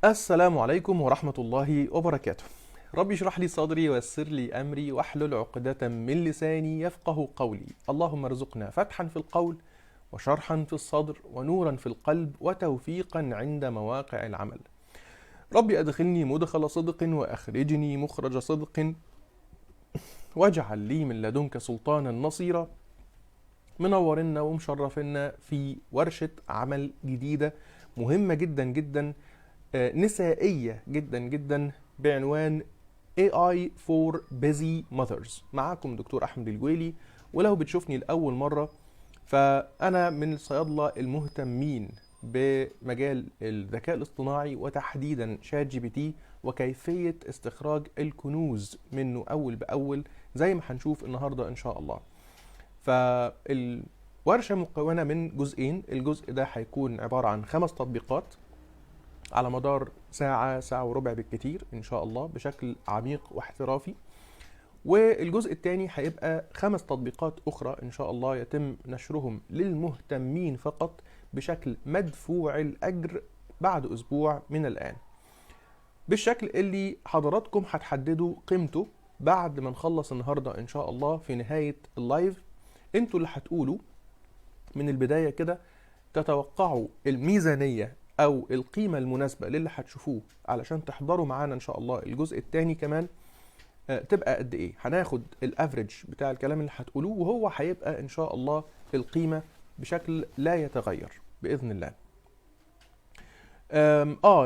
السلام عليكم ورحمة الله وبركاته. ربي اشرح لي صدري ويسر لي أمري واحلل عقدة من لساني يفقه قولي. اللهم ارزقنا فتحا في القول وشرحا في الصدر ونورا في القلب وتوفيقا عند مواقع العمل. ربي أدخلني مدخل صدق وأخرجني مخرج صدق واجعل لي من لدنك سلطانا نصيرا. منورنا ومشرفنا في ورشة عمل جديدة مهمة جدا جدا، نسائية جدا جدا، بعنوان AI for Busy Mothers. معاكم دكتور أحمد الجويلي، ولو بتشوفني لأول مرة فأنا من الصيادلة المهتمين بمجال الذكاء الاصطناعي وتحديدا ChatGPT وكيفية استخراج الكنوز منه أول بأول زي ما هنشوف النهاردة إن شاء الله. فالورشة مكونة من جزئين، الجزء ده هيكون عبارة عن 5 تطبيقات على مدار ساعة، ساعة وربع بالكتير إن شاء الله، بشكل عميق واحترافي. والجزء الثاني هيبقى 5 تطبيقات أخرى إن شاء الله يتم نشرهم للمهتمين فقط بشكل مدفوع الأجر بعد أسبوع من الآن، بالشكل اللي حضراتكم هتحددوا قيمته بعد ما نخلص النهاردة إن شاء الله. في نهاية ال live انتوا اللي هتقولوا من البداية كده تتوقعوا الميزانية أو القيمة المناسبة للي هتشوفوه علشان تحضروا معانا إن شاء الله الجزء الثاني كمان، تبقى قد إيه. هناخد ال average بتاع الكلام اللي هتقولوه وهو هيبقى إن شاء الله القيمة بشكل لا يتغير بإذن الله.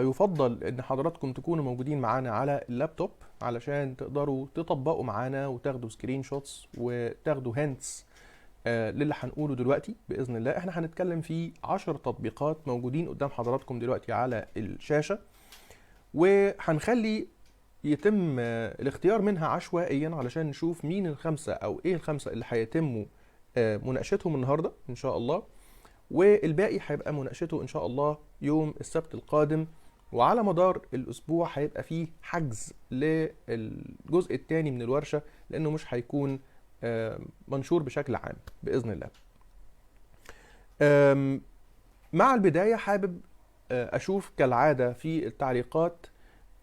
يفضل إن حضراتكم تكونوا موجودين معانا على اللابتوب علشان تقدروا تطبقوا معانا وتاخدوا screenshots وتاخدوا hints للي هنقوله دلوقتي بإذن الله. احنا هنتكلم في 10 تطبيقات موجودين قدام حضراتكم دلوقتي على الشاشة، وهنخلي يتم الاختيار منها عشوائيا علشان نشوف مين الخمسة أو إيه الخمسة اللي هيتموا مناقشتهم النهاردة إن شاء الله، والباقي هيبقى مناقشته إن شاء الله يوم السبت القادم. وعلى مدار الأسبوع هيبقى فيه حجز للجزء الثاني من الورشة لأنه مش هيكون منشور بشكل عام بإذن الله. مع البداية حابب أشوف كالعادة في التعليقات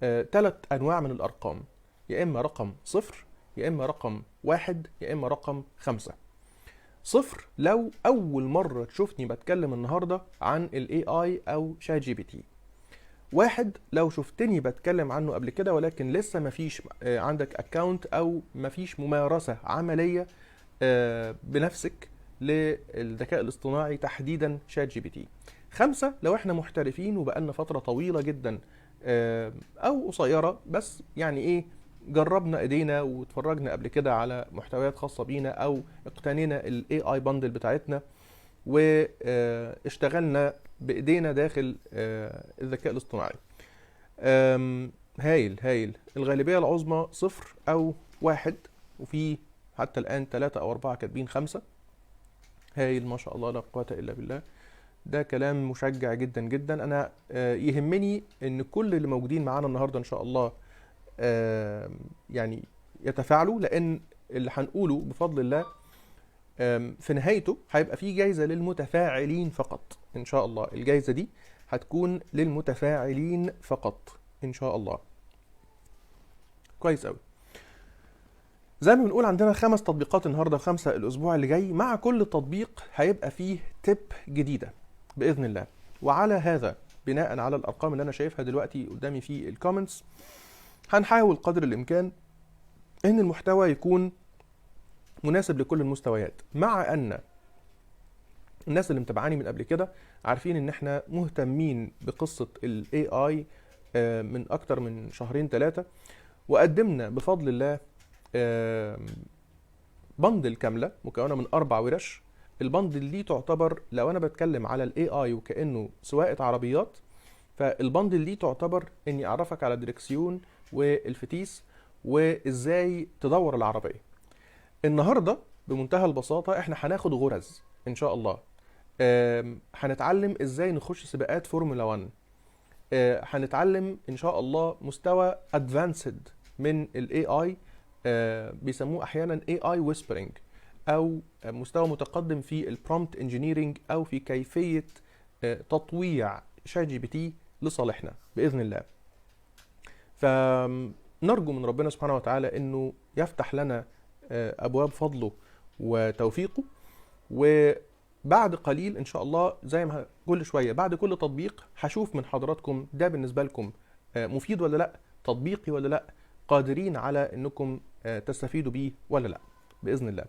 3 أنواع من الأرقام، يا إما رقم 0، يا إما رقم 1، يا إما رقم 5. 0 لو أول مرة تشوفني بتكلم النهاردة عن ال AI أو ChatGPT. 1 لو شفتني بتكلم عنه قبل كده ولكن لسه مفيش عندك account أو مفيش ممارسة عملية بنفسك للذكاء الاصطناعي تحديدا ChatGPT. 5 لو احنا محترفين وبقالنا فترة طويلة جدا، أو قصيرة بس يعني إيه جربنا إيدينا واتفرجنا قبل كده على محتويات خاصة بينا أو اقتنينا ال AI bundle بتاعتنا واشتغلنا بإيدينا داخل الذكاء الاصطناعي. هايل هايل. الغالبية العظمى 0 أو 1، وفي حتى الآن 3 أو 4 كاتبين 5. هايل ما شاء الله لا قوة إلا بالله. ده كلام مشجع جدا جدا. أنا يهمني إن كل اللي موجودين معانا النهاردة إن شاء الله، يتفاعلوا، لأن اللي هنقوله بفضل الله، في نهايته هيبقى فيه جايزة للمتفاعلين فقط إن شاء الله. الجايزة دي هتكون للمتفاعلين فقط إن شاء الله. كويس أوي. زي ما بنقول عندنا 5 تطبيقات النهاردة و5 الأسبوع اللي جاي. مع كل تطبيق هيبقى فيه تip جديدة بإذن الله. وعلى هذا بناء على الأرقام اللي أنا شايفها دلوقتي قدامي في ال comments، هنحاول قدر الإمكان إن المحتوى يكون مناسب لكل المستويات، مع أن الناس اللي متابعاني من قبل كده عارفين إن إحنا مهتمين بقصة ال AI، من أكتر من شهرين 3، وقدمنا بفضل الله، bundle كاملة مكونة من 4 ورش. ال bundle دي تعتبر لو أنا بتكلم على ال AI وكأنه سواقة عربيات، فال bundle دي تعتبر إني أعرفك على الدركسيون والفتيس وإزاي تدور العربية. النهاردة بمنتهى البساطة إحنا هناخد غرز إن شاء الله. هنتعلم إزاي نخش سباقات فورمولا 1. هنتعلم إن شاء الله مستوى advanced من ال AI، بيسموه أحيانا AI whispering، أو مستوى متقدم في ال prompt engineering، أو في كيفية تطويع ChatGPT لصالحنا باذن الله. فنرجو من ربنا سبحانه وتعالى انه يفتح لنا ابواب فضله وتوفيقه. وبعد قليل ان شاء الله، زي ما كل شوية بعد كل تطبيق هشوف من حضراتكم ده بالنسبة لكم مفيد ولا لا، تطبيقي ولا لا، قادرين على انكم تستفيدوا بيه ولا لا باذن الله.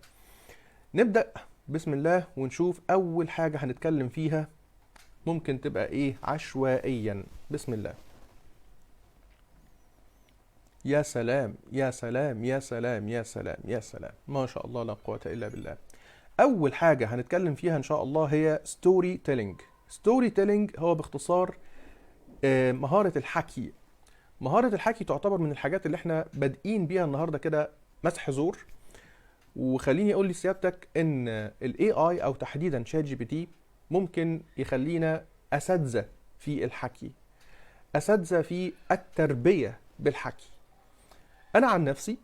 نبدا بسم الله ونشوف اول حاجة هنتكلم فيها ممكن تبقى ايه عشوائيا. بسم الله. يا سلام يا سلام يا سلام يا سلام يا سلام، ما شاء الله لا قوة الا بالله. اول حاجة هنتكلم فيها ان شاء الله هي storytelling. storytelling هو باختصار مهارة الحكي. مهارة الحكي تعتبر من الحاجات اللي احنا بادئين بيها النهارده كده مسح زور. وخليني اقول لسيادتك ان ال AI او تحديدا ChatGPT ممكن يخلينا اساتذة في الحكي، اساتذة في التربية بالحكي. انا عن نفسي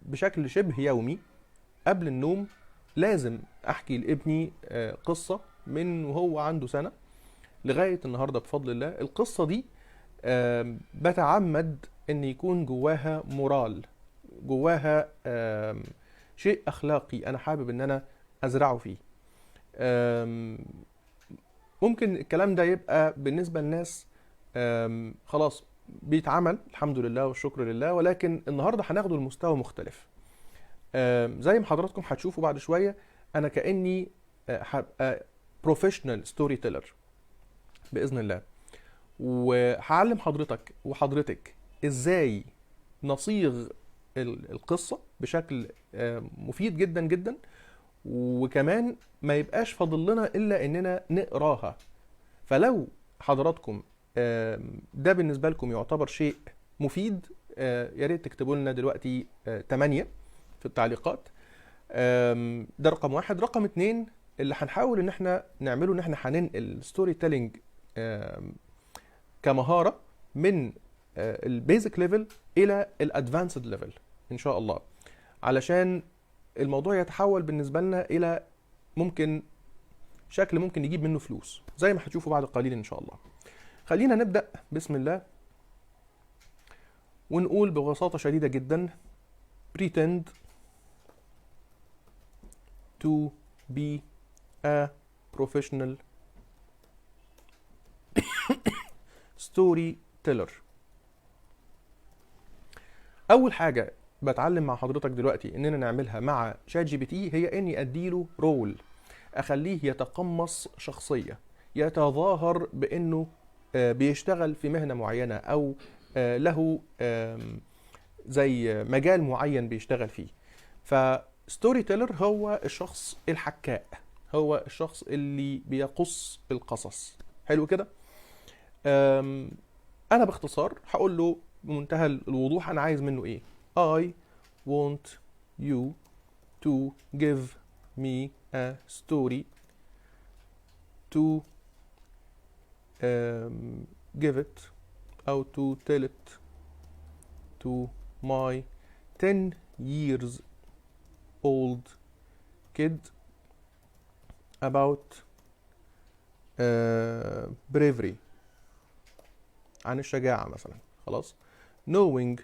بشكل شبه يومي قبل النوم لازم احكي لابني قصة من وهو عنده سنة لغاية النهارده بفضل الله. القصة دي بتعمد ان يكون جواها moral، جواها شيء اخلاقي انا حابب ان انا ازرعه فيه. ممكن الكلام ده يبقى بالنسبة للناس خلاص بيتعمل الحمد لله والشكر لله، ولكن النهارده هناخده لمستوى مختلف. زي ما حضراتكم هتشوفوا بعد شوية انا كاني هبقى professional storyteller باذن الله، وهعلم حضرتك وحضرتك ازاي نصيغ القصة بشكل مفيد جدا جدا، وكمان ما يبقاش فاضل لنا الا اننا نقراها. فلو حضراتكم ده بالنسبة لكم يعتبر شيء مفيد، يا ريت تكتبوا لنا دلوقتي 8 في التعليقات. ده رقم واحد. رقم 2 اللي هنحاول ان احنا نعمله ان احنا هننقل storytelling كمهارة من ال basic level الى ال advanced level ان شاء الله، علشان الموضوع يتحول بالنسبة لنا الى ممكن شكل ممكن نجيب منه فلوس زي ما هتشوفوا بعد قليل ان شاء الله. خلينا نبدأ بسم الله ونقول ببساطة شديدة جدا pretend to be a professional storyteller. أول حاجة بتعلم مع حضرتك دلوقتي إننا نعملها مع ChatGPT هي إني أديله role، أخليه يتقمص شخصية، يتظاهر بإنه بيشتغل في مهنة معينة أو له زي مجال معين بيشتغل فيه. ف storyteller هو الشخص الحكاء، هو الشخص اللي بيقص القصص. حلو كده. انا باختصار هقول له بمنتهى الوضوح انا عايز منه ايه. I want you to give me a story to give it أو to tell it to my 10 years old kid about bravery، عن الشجاعة مثلا. خلاص، knowing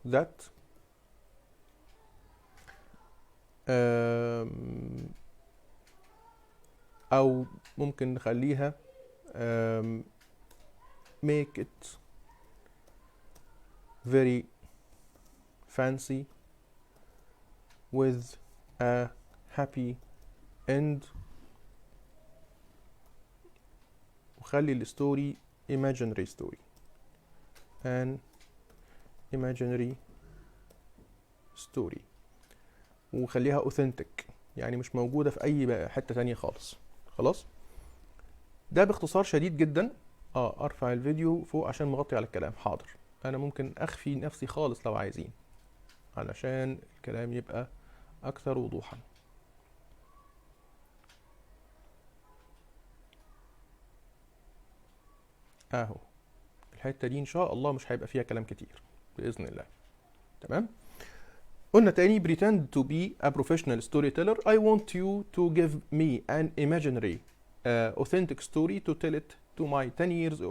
that أو ممكن نخليها make it very fancy with a happy end، وخلي ال story imaginary story، an imaginary story، وخليها authentic، يعني مش موجودة في أي حتة تانية خالص. خلاص، ده باختصار شديد جدا. ارفع الفيديو فوق عشان مغطي على الكلام. حاضر، انا ممكن اخفي نفسي خالص لو عايزين علشان الكلام يبقى اكثر وضوحا. اهو الحتة دي ان شاء الله مش هيبقى فيها كلام كتير بإذن الله. تمام، قلنا تاني pretend to be a professional storyteller. I want you to give me an imaginary authentic story to tell it to my 10 years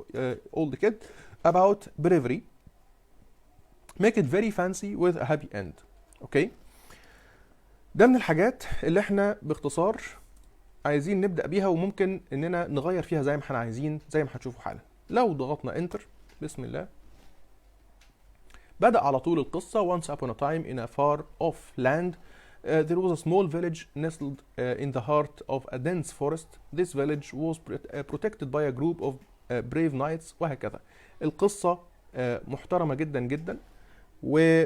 old kid about bravery. Make it very fancy with a happy end. okay، ده من الحاجات اللي احنا باختصار عايزين نبدأ بيها، وممكن اننا نغير فيها زي ما احنا عايزين، زي ما هتشوفوا حالا. لو ضغطنا enter، بسم الله، بدأ على طول القصة. Once upon a time in a far off land there was a small village nestled in the heart of a dense forest. This village was protected by a group of brave knights، وهكذا. القصة محترمة جدا جدا. و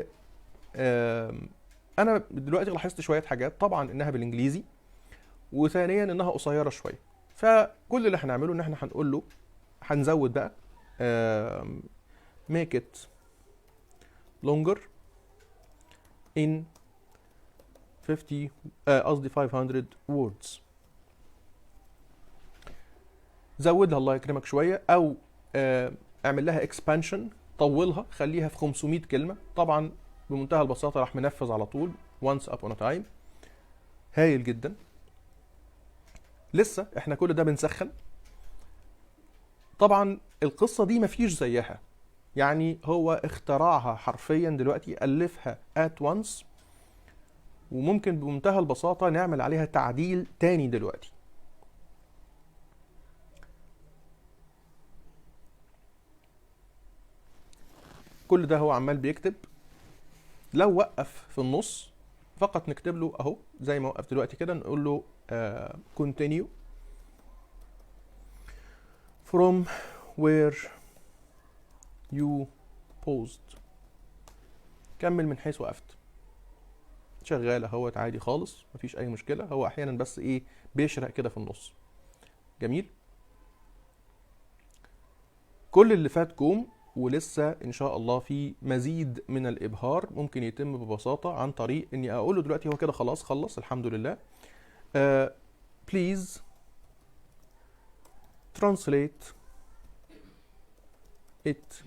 أنا دلوقتي لاحظت شوية حاجات، طبعا إنها بالإنجليزي، وثانيا إنها قصيرة شوية. فكل اللي هنعمله إن إحنا هنقول له هنزود بقى make it longer in 50 قصدي 500 words. زودها الله يكرمك شوية، أو اعمل لها expansion، طولها، خليها في 500 كلمة. طبعا بمنتهى البساطة راح منفذ على طول once upon a time. هايل جدا. لسه احنا كل ده بنسخن. طبعا القصة دي مفيش زيها، يعني هو اخترعها حرفيا دلوقتي، ألفها at once، وممكن بمنتهى البساطة نعمل عليها تعديل تاني دلوقتي. كل ده هو عمال بيكتب. لو وقف في النص فقط نكتب له اهو زي ما وقف دلوقتي كده، نقول له continue from where you paused، كمل من حيث وقفت. شغال اهوت عادي خالص، مفيش اي مشكلة. هو احيانا بس ايه بيشرق كده في النص. جميل. كل اللي فات كوم، ولسه ان شاء الله في مزيد من الابهار ممكن يتم ببساطة عن طريق اني اقول له دلوقتي هو كده خلاص خلص الحمد لله، please translate it,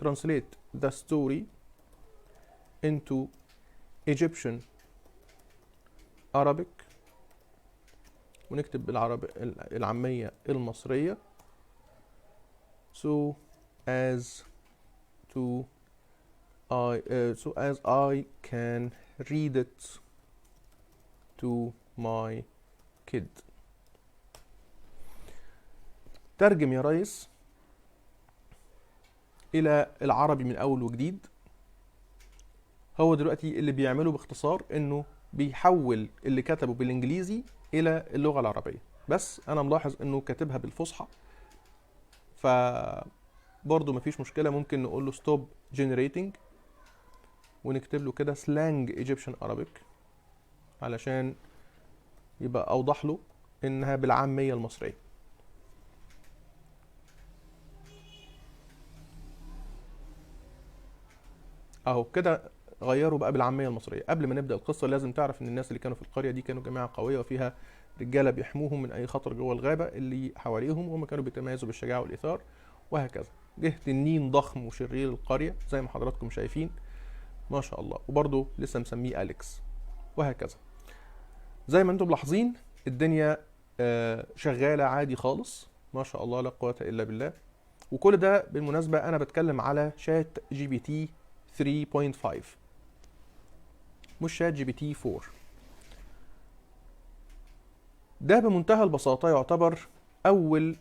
translate the story into Egyptian Arabic، ونكتب بالعربي العامية المصرية، so as to I so as I can read it to my kid. ترجم يا ريس إلى العربي من أول وجديد. هو دلوقتي اللي بيعمله باختصار إنه بيحول اللي كتبه بالإنجليزي إلى اللغة العربية، بس أنا ملاحظ إنه كاتبها بالفصحى، ف برضه مفيش مشكلة، ممكن نقول له stop generating ونكتب له كده slang Egyptian Arabic علشان يبقى أوضح له إنها بالعامية المصرية. أهو كده غيروا بقى بالعامية المصرية. قبل ما نبدأ القصة لازم تعرف إن الناس اللي كانوا في القرية دي كانوا جماعة قوية وفيها رجالة بيحموهم من أي خطر جوه الغابة اللي حواليهم، وهم كانوا بيتميزوا بالشجاعة والإيثار وهكذا. جه تنين ضخم وشرير القرية زي ما حضراتكم شايفين ما شاء الله، وبرضه لسه مسميه أليكس وهكذا. زي ما انتم ملاحظين الدنيا شغالة عادي خالص ما شاء الله لا قوة إلا بالله. وكل ده بالمناسبة أنا بتكلم على ChatGPT 3.5 مش ChatGPT 4. ده بمنتهى البساطة يعتبر أول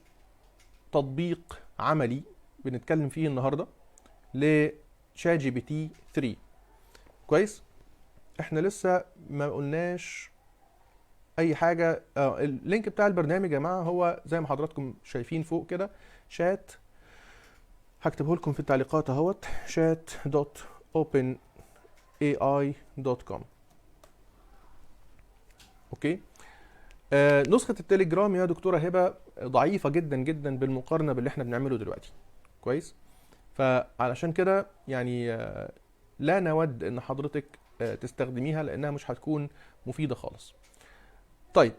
تطبيق عملي بنتكلم فيه النهاردة ل ChatGPT 3. كويس؟ احنا لسه ما قلناش اي حاجة. ال link بتاع البرنامج يا جماعة هو زي ما حضراتكم شايفين فوق كده، شات، هكتبه لكم في التعليقات اهوت، chat.openai.com. okay. نسخة التليجرام يا دكتورة هبة ضعيفة جدا جدا بالمقارنة باللي احنا بنعمله دلوقتي. كويس؟ فعلشان كده لا نود ان حضرتك تستخدميها لانها مش هتكون مفيدة خالص. طيب،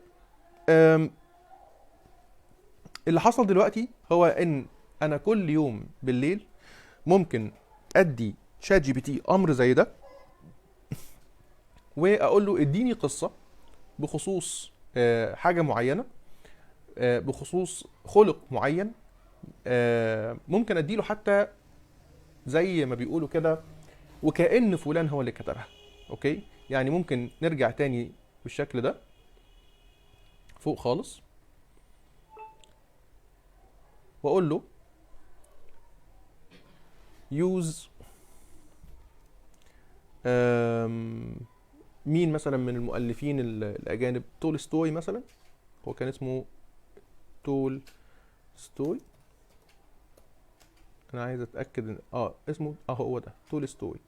اللي حصل دلوقتي هو ان انا كل يوم بالليل ممكن ادي ChatGPT امر زي ده واقول له اديني قصة بخصوص حاجة معينة، بخصوص خلق معين. ممكن اديله حتى زي ما بيقولوا كده وكأن فلان هو اللي كتبها. okay، يعني ممكن نرجع تاني بالشكل ده فوق خالص واقول له use مين مثلا من المؤلفين الاجانب، تولستوي مثلا، هو كان اسمه تولستوي، انا عايز اتاكد ان اسمه هو ده تولستوي،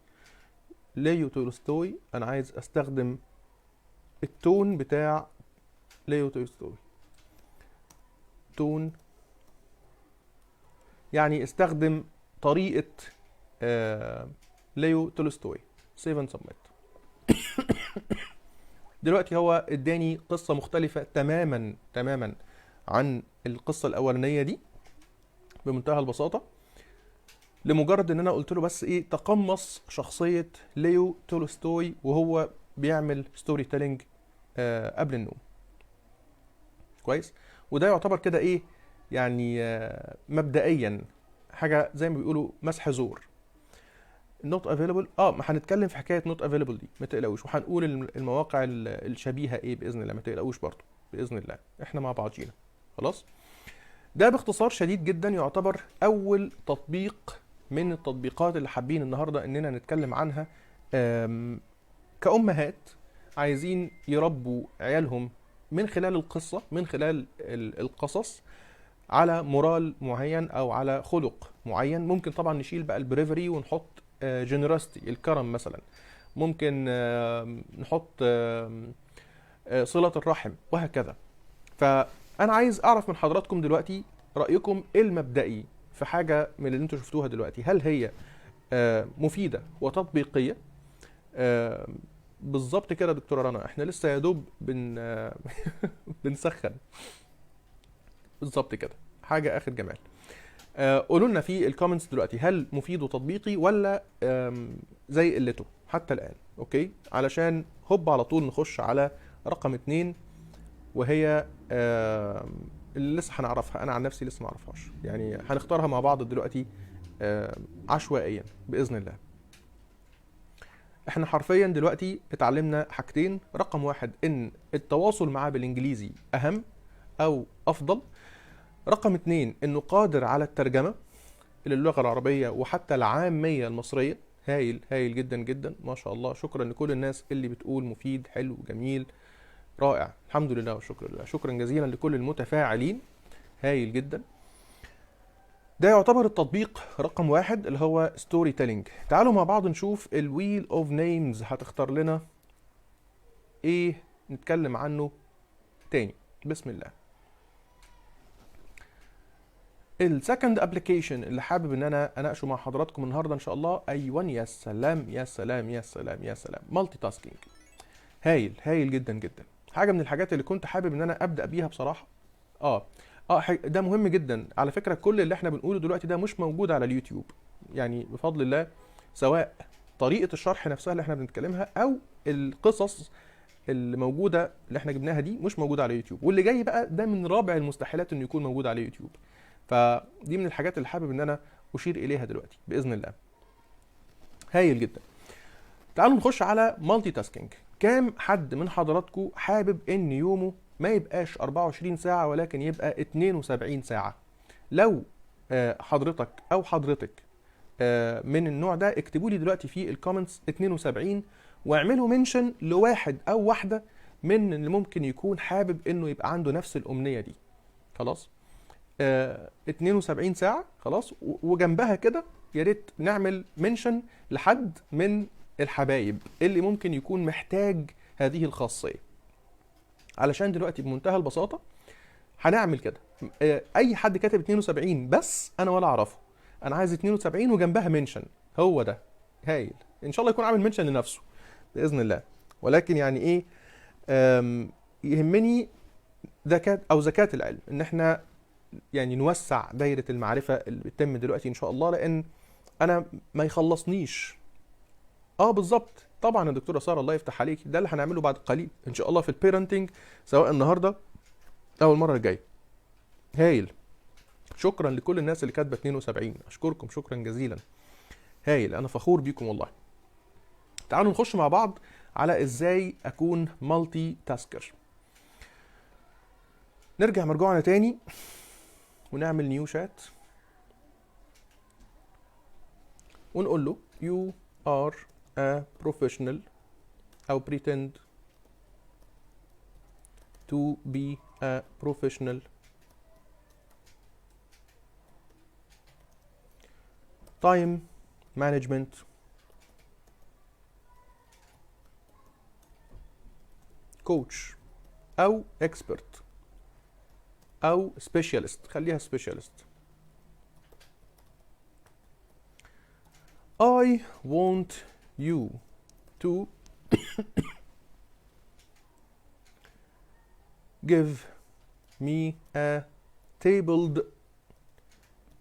ليو تولستوي. انا عايز استخدم ال tone بتاع ليو تولستوي، tone يعني استخدم طريقة ليو تولستوي. save and submit. دلوقتي هو اداني قصة مختلفة تماما تماما عن القصة الأولانية دي بمنتهى البساطة، لمجرد ان انا قلت له بس ايه، تقمص شخصية ليو تولستوي وهو بيعمل storytelling قبل النوم. كويس، وده يعتبر كده ايه يعني، مبدئيا حاجة زي ما بيقولوا مسح زور. not available، ما هنتكلم في حكاية not available دي، ما تقلقوش، وهنقول المواقع الشبيهة ايه بإذن الله، ما تقلقوش برضو بإذن الله، احنا مع بعضينا. خلاص، ده باختصار شديد جدا يعتبر أول تطبيق من التطبيقات اللي حابين النهاردة إننا نتكلم عنها، كأمهات عايزين يربوا عيالهم من خلال القصة، من خلال القصص، على moral معين أو على خلق معين. ممكن طبعا نشيل بقى ال bravery ونحط generosity، الكرم مثلا، ممكن نحط صلة الرحم وهكذا. فأنا عايز أعرف من حضراتكم دلوقتي رأيكم المبدئي في حاجة من اللي انتوا شفتوها دلوقتي، هل هي مفيدة وتطبيقية؟ بالظبط كده يا دكتورة رنا، احنا لسه يا دوب بنسخن بالظبط كده، حاجة آخر جمال. قولوا لنا في ال comments دلوقتي هل مفيد وتطبيقي ولا زي قلته حتى الآن. okay، علشان هوب على طول نخش على رقم 2، وهي اللي لسه هنعرفها، أنا عن نفسي لسه ما أعرفهاش، يعني هنختارها مع بعض دلوقتي عشوائيا بإذن الله. احنا حرفيا دلوقتي اتعلمنا حاجتين. رقم 1 ان التواصل معاه بالانجليزي اهم او افضل. رقم 2 انه قادر على الترجمة للغة العربية وحتى العامية المصرية. هايل، هايل جدا جدا ما شاء الله. شكرا لكل الناس اللي بتقول مفيد، حلو، جميل، رائع، الحمد لله والشكر لله. شكرا جزيلا لكل المتفاعلين، هايل جدا. ده يعتبر التطبيق رقم 1 اللي هو storytelling. تعالوا مع بعض نشوف ال wheel of names هتختار لنا ايه نتكلم عنه تاني. بسم الله. ال second application اللي حابب ان انا اناقشه مع حضراتكم النهارده ان شاء الله، ايوه يا سلام يا سلام يا سلام يا سلام، multitasking. هايل، هايل جدا جدا. حاجة من الحاجات اللي كنت حابب ان انا ابدا بيها بصراحة. ده مهم جدا على فكرة. كل اللي احنا بنقوله دلوقتي ده مش موجود على اليوتيوب، يعني بفضل الله، سواء طريقه الشرح نفسها اللي احنا بنتكلمها او القصص اللي موجودة اللي احنا جبناها دي مش موجودة على اليوتيوب، واللي جاي بقى ده من رابع المستحيلات انه يكون موجود على اليوتيوب. فدي من الحاجات اللي حابب ان انا اشير اليها دلوقتي باذن الله. هايل جدا. تعالوا نخش على multitasking. كام حد من حضراتكم حابب ان يومه ما يبقاش 24 ساعة ولكن يبقى 72 ساعة؟ لو حضرتك او حضرتك من النوع ده اكتبوا لي دلوقتي في ال comments 72، واعملوا mention لواحد او واحدة من اللي ممكن يكون حابب انه يبقى عنده نفس الامنية دي. خلاص، 72 ساعة خلاص، وجنبها كده يا ريت نعمل mention لحد من الحبايب اللي ممكن يكون محتاج هذه الخاصية. علشان دلوقتي بمنتهى البساطة هنعمل كده، اي حد كاتب 72 بس انا ولا اعرفه، انا عايز 72 وجنبها mention. هو ده هايل، ان شاء الله يكون عامل mention لنفسه باذن الله. ولكن يعني ايه، يهمني ذكاء او زكاة العلم، ان احنا نوسع دايرة المعرفة اللي بتتم دلوقتي ان شاء الله، لان انا ما يخلصنيش. بالظبط، طبعا يا دكتورة سارة الله يفتح عليك، ده اللي هنعمله بعد قليل ان شاء الله في ال parenting، سواء النهارده او المرة الجاية. هايل. شكرا لكل الناس اللي كاتبه 72، اشكركم شكرا جزيلا. هايل، انا فخور بيكم والله. تعالوا نخش مع بعض على ازاي اكون multitasker. نرجع مرجوعنا تاني ونعمل new chat ونقول له you are a professional أو pretend to be a professional time management coach أو expert أو specialist، خليها specialist. I want you to give me a tabled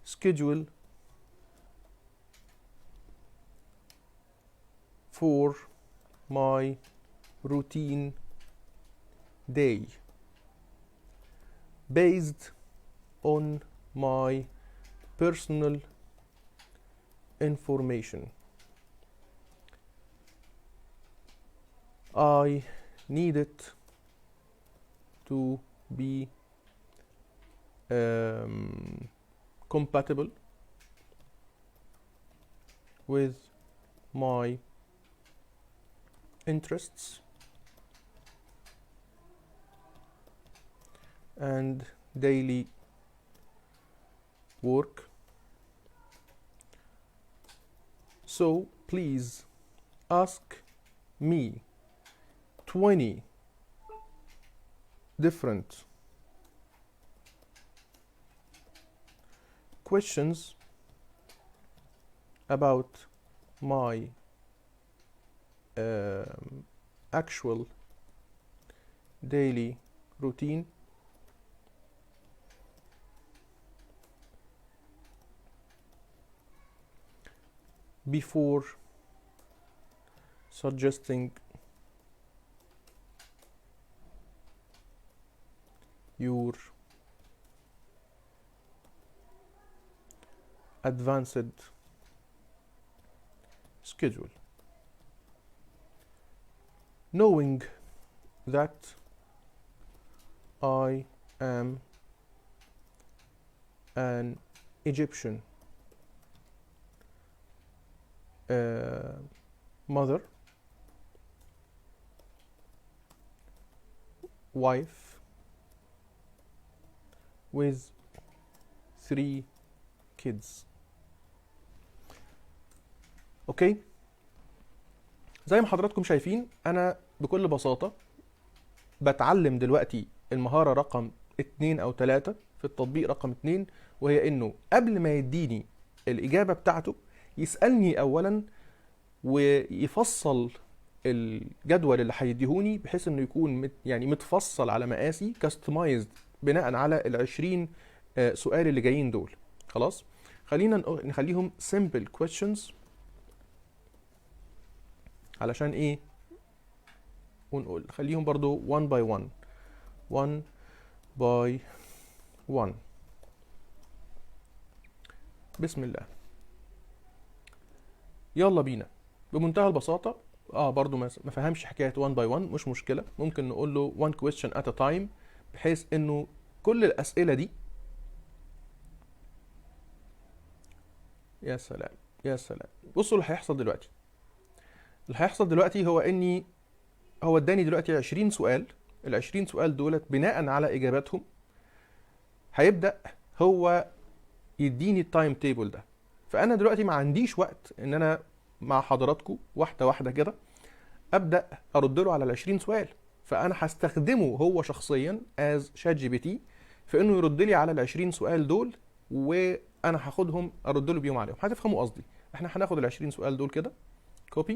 schedule for my routine day based on my personal information. I need it to be compatible with my interests and daily work. So please ask me 20 different questions about my actual daily routine before suggesting your advanced schedule, knowing that I am an Egyptian mother, wife with 3 kids. okay، زي ما حضراتكم شايفين انا بكل بساطة بتعلم دلوقتي المهارة رقم 2 او 3 في التطبيق رقم 2، وهي انه قبل ما يديني الاجابة بتاعته يسألني اولا ويفصل الجدول اللي هيديهوني بحيث انه يكون متفصل على مقاسي، customized بناء على ال20 سؤال اللي جايين دول. خلاص، خلينا نخليهم simple questions علشان ايه، ونقول خليهم برضو 1 by 1، 1 by 1. بسم الله، يلا بينا. بمنتهى البساطة، برضو ما فهمش حكاية 1 by 1، مش مشكلة، ممكن نقول له 1 question at a time بحيث انه كل الأسئلة دي، يا سلام يا سلام. بصوا اللي هيحصل دلوقتي. اللي هيحصل دلوقتي هو اني هو اداني دلوقتي 20 سؤال، ال 20 سؤال دولت بناء على اجاباتهم هيبدأ هو يديني ال time table ده. فانا دلوقتي ما عنديش وقت ان انا مع حضراتكم واحدة واحدة كده ابدأ ارد له على ال 20 سؤال، فانا هستخدمه هو شخصيا as ChatGPT في انه يرد لي على ال 20 سؤال دول، وانا هاخدهم ارد له بيهم عليهم. هتفهموا قصدي. احنا هناخد ال 20 سؤال دول كده copy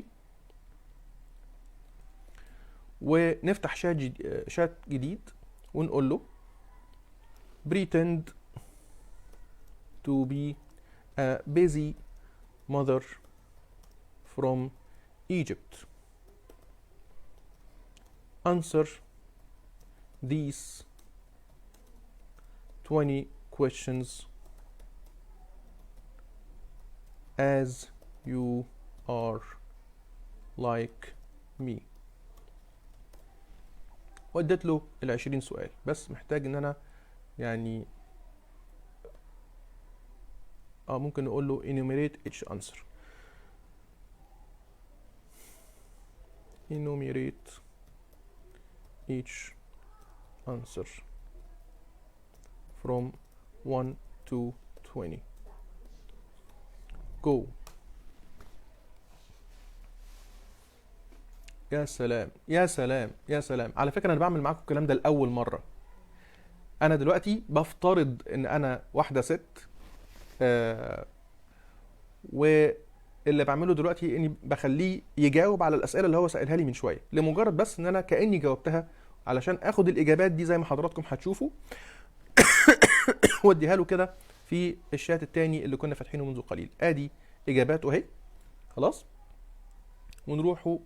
ونفتح شات جديد ونقول له pretend to be a busy mother from Egypt, answer these 20 questions as you are like me. واديت له ال 20 سؤال. بس محتاج ان انا يعني ممكن نقول له enumerate each answer. enumerate each answer from 1 to 20. Go. يا سلام يا سلام يا سلام. على فكرة أنا بعمل معاكم الكلام ده لأول مرة. أنا دلوقتي بفترض إن أنا واحدة ست، واللي بعمله دلوقتي إني بخليه يجاوب على الأسئلة اللي هو سألها لي من شوية، لمجرد بس إن أنا كأني جاوبتها، علشان آخد الإجابات دي زي ما حضراتكم هتشوفوا واديها له كده في الشات التاني اللي كنا فاتحينه منذ قليل. ادي اجاباته اهي خلاص. ونروحوا